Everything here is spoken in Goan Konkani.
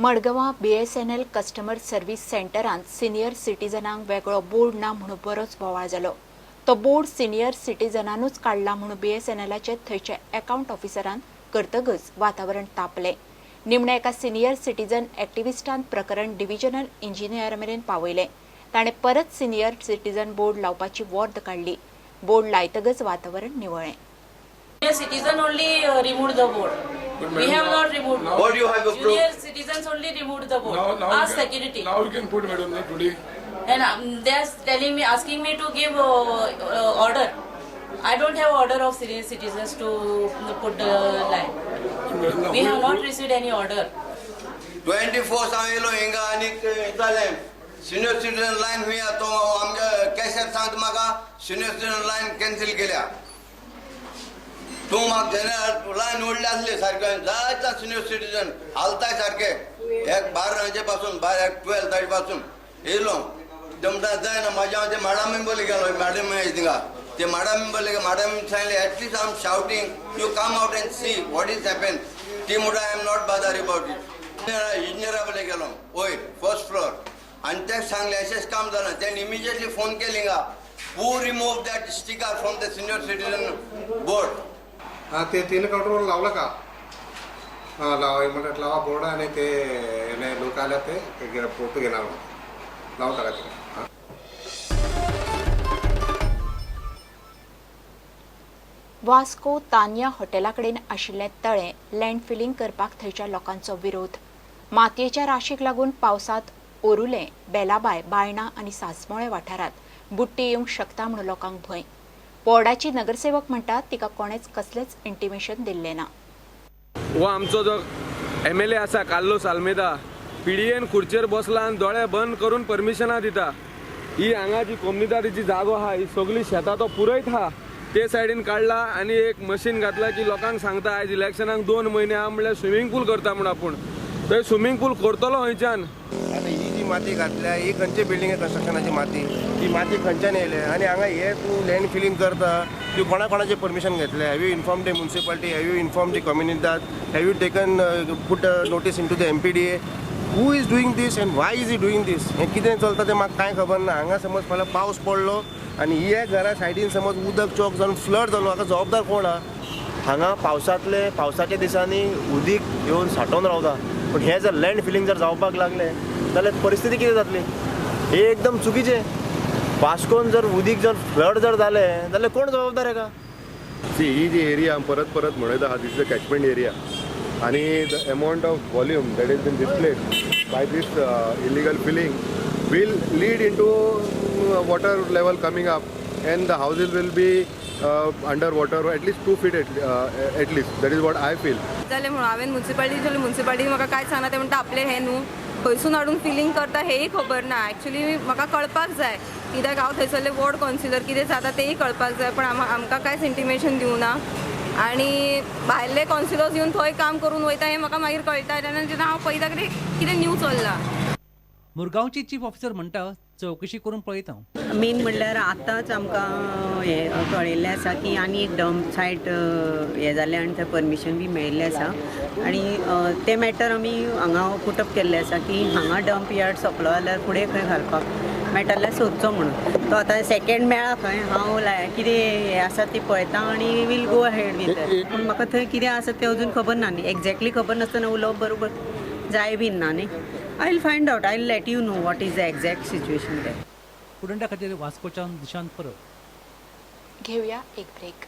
मडगांवां बीएसएनएल कस्टमर सर्वीस सेंटरांत सिनियर सिटीजनांक वेगळो बोर्ड ना म्हूण बरोच बोवाळ जालो. तो बोर्ड सिनियर सिटीजनानूच काडला म्हूण बीएसएनएलाचे थंयच्या एकावंट ऑफिसरान करतगच वातावरण तापलें. निमणे एका सिनियर सिटीजन एक्टिविस्टान प्रकरण डिव्हिजनल इंजिनियरा मेरेन पावयलें. ताणें परत सिनियर सिटीजन बोर्ड लावपाची वॉर्द काडली. बोर्ड लायतगच वातावरण निवळ्ळें. Junior citizen only removed the board. But We madam, have not removed. What you have approved? Junior citizens only removed the board. Now, now Ask you can, security. Now you can put, madam, not today. And they are telling me, asking me to give order. I don't have order of senior citizens to put the line. Madam, now We have not who- received any order. 24 हांव येयलो हिंगा आनीक जालें. सिनियर सिटीजन लायन हुंय तो आमच्या कॅशर सांगता म्हाका, सिनियर सिटीजन लायन कॅन्सील केल्या. तूं म्हाका जनरल लायन ओडले आसले सारके, जायते सिनियर सिटीजन हालताय सारके. एक 12 हाजे पासून, 12, 12 ताजे पासून येयलो जमता जायना. म्हाज्या हांव ते मॅडमी बोले गेलो, मॅडम थिंगा ते मॅडमी बोले, मॅडम सांगले, "At least I am shouting, you come out and see what is happen." ती म्हणटा, "I am not bother about it." इंजिनियरा कडेन गेलो वयर फर्स्ट फ्लोर आनी तेक सांगलें, अशेंच काम जालां. तेणी इमिजिएटली फोन केली हिंगा, "who remove that sticker from the senior citizen board?" हां, ते तीन काउंटरवर लावलं का? हां, लावा म्हणतात, लावा बोर्ड आणि ते लोक आल्या ते फोटो घेणार, लावून टाका ते, हां. वास्को तान्या हॉटेला कडेन आशिल्लें तळें लँड फिलिंग करपाक थंयच्या लोकांचो विरोध. मातयेच्या राशीक लागून पावसांत ओरुले, बेलाबाय, बायणा आनी सासमोळे वाठारांत बुडटी येवंक शकता म्हूण लोकांक भंय. वॉर्डाची नगरसेवक म्हणटात, तिका कोणेच कसलेंच इंटिमेशन दिल्लें ना. हो आमचो जो एमएलए आसा कार्लोस आल्मेदा, पिडिएन खुर्चेर बसला आनी दोळे बंद करून परमिशनां दिता. ही हांगा जी कोमनिदादीची जागो आहा, ही सगळी शेतां तो पुरयत आहा. ते सायडीन काडला आनी एक मशीन घातला की लोकांक सांगता, आयज इलेक्शनाक 2 म्हयने आहा म्हणल्यार स्विमींग पूल करता म्हूण. आपूण थंय स्विमींग पूल करतलो खंयच्यान? आतां ही जी माती घातल्या, ही खंयचे बिल्डिंगे कन्स्ट्रक्शनाची माती? ही माती खंयच्यान येयले आनी हांगा हे तूं लँड फिलींग करता, तूं कोणा कोणाचे परमिशन घेतले? Have you inform the municipality? Have you inform the comunidade? Have you taken put notice into the MPDA? Who is doing this and why is he doing this? हें कितें चलता तें म्हाका कांय खबर ना. हांगा समज फाल्यां पावस पडलो आनी हे घरा सायडीन समज उदक चोक जावन फ्लड जालो, हाका जबाबदार कोण आहा? हांगा पावसांतले पावसाच्या दिसांनी उदीक येवन सांठोवन रावता, पूण हें जर लँड फिलींग जर जावपाक लागलें जाल्यार परिस्थिती कितें जातली? हें एकदम चुकीचें. वास्कोन जर उदीक जर फ्लड जर जालें जाल्यार कोण जबाबदार हेका? सी, ही जी एरिया परत परत म्हणत आहा, this is a catchment area आणि the amount of volume that is been displace by this illegal filling will lead into water level coming up and the houses will be under water at least 2 feet at least. That is what I feel. जालें म्हणून हांवें मुन्सिपाल्टी गेलें. मुन्सिपाल्टी म्हाका कांयच सांगना. ते म्हणटा आपलें हें न्हू, खंयसून हाडून फिलींग करता हेंय खबर ना. एक्चुली म्हाका कळपाक जाय, कित्याक हांव थंयसरलें वॉर्ड कावन्सिलर. कितें जाता तेंय कळपाक जाय, पण आमकां कांयच इंटिमेशन दिवना आनी भायले कावन्सिलर्स येवन थंय काम करून वयता हें म्हाका मागीर कळटा तेन्ना, जेन्ना हांव पळयता कितें कितें न्यू चल्लां. मुरगांवची चीफ ऑफिसर म्हणटा, चवकशी करून पळयता हांव. मेन म्हणल्यार आतांच आमकां हें कळिल्लें आसा की आनी एक डंप सायट हें जालें आनी थंय परमिशन बी मेळिल्लें आसा आनी तें मॅटर आमी हांगा पुटअप केल्लें आसा की हांगा डंप यार्ड सोंपलो जाल्यार फुडें खंय घालपाक मेळटा जाल्यार सोदचो म्हणून. तो आतां सेकेंड मेळ्ळा खंय, हांव कितें हें आसा ती पळयता आनी we'll go ahead with. पूण म्हाका थंय कितें आसा तें अजून खबर ना न्ही. एग्जॅक्टली खबर नासतना उलोवप बरोबर जाय बीन ना न्ही. I will find out, I will let you know what is the exact situation there. प्रुडंटा खातीर वास्कोच्यान दिशांत परब. घेऊया एक ब्रेक.